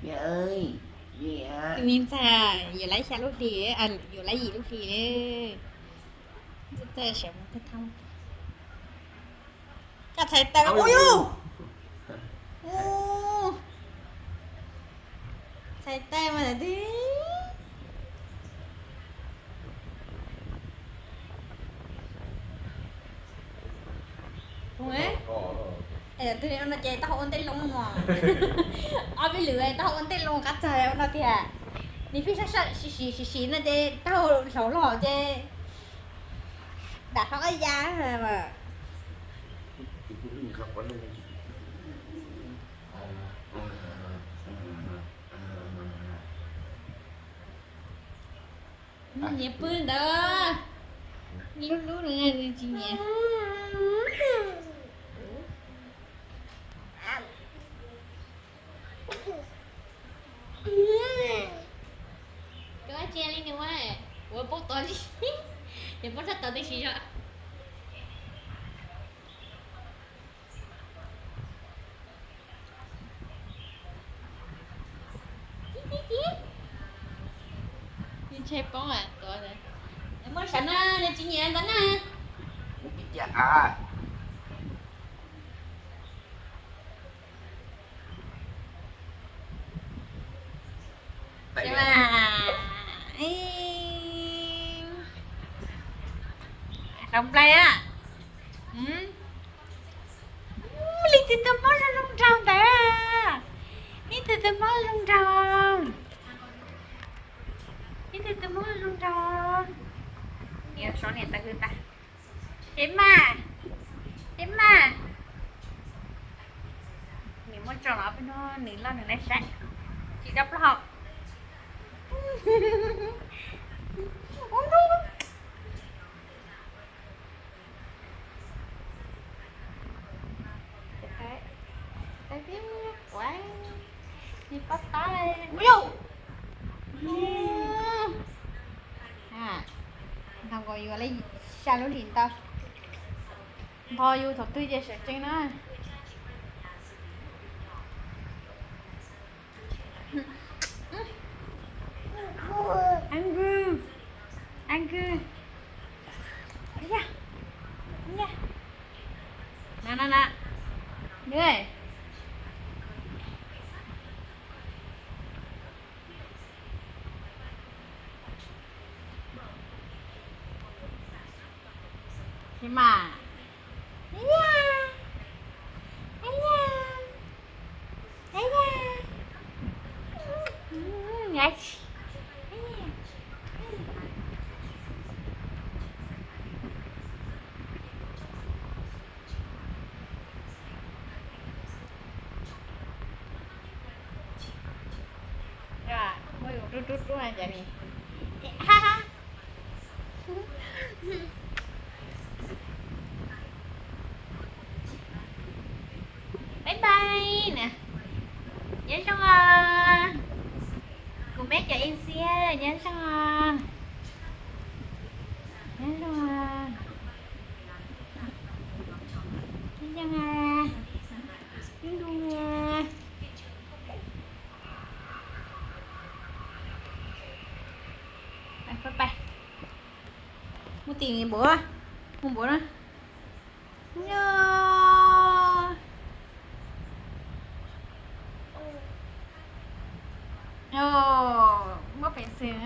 Tus me ntxhais yuav lab xya lub hli, yuav lab yim lub hli. Txawj sawv mus tag thoob. Koj txhais taw ua yus. Txhais taw mas twb. Tus no ces tau ua ntej loo os. Ob peb lwm tau ua ntej loo qab txag ua no tiag. Nws pheej sab sab sim sim sim sim no ces tau hlauv los ces dam qhov qab ya mas. Nyiam pw ntawd, lub lub no tsis nyiam. Koj tsis li nws ua, ua poob tod li, nws poob sab tod tib si zog. Ntshe poob tuav. Muaj sav na, nws tsis nyiam ntawd na. Qhov nplai a. Ib tug tus mob zoo zoo nraug ntawd. Ib tug tus mob zoo nraug. Ib tug tus mob zoo nraug. Niam sov niam tawv hwv tas. Ev mas, ev mas. Nws muab tso los peb hnub nws loj nws laj saib. Tsis tau plaub hau. Nthos nkaus yus li xya lub hlis ntau. Nthos yus thaum twg ces sawv tsees na. Angry, angry. Na na na. Nws. Sis mas. Muab yus rub rub rub na cov ni. Bye bye na. Nyob zoo os. Kuv meb cov ib xiab nyob zoo os. Nyob zoo os. Nyob zoo os. Nyob zoo os. Mus tim npaum, mus npaum na. Muab peev xwm.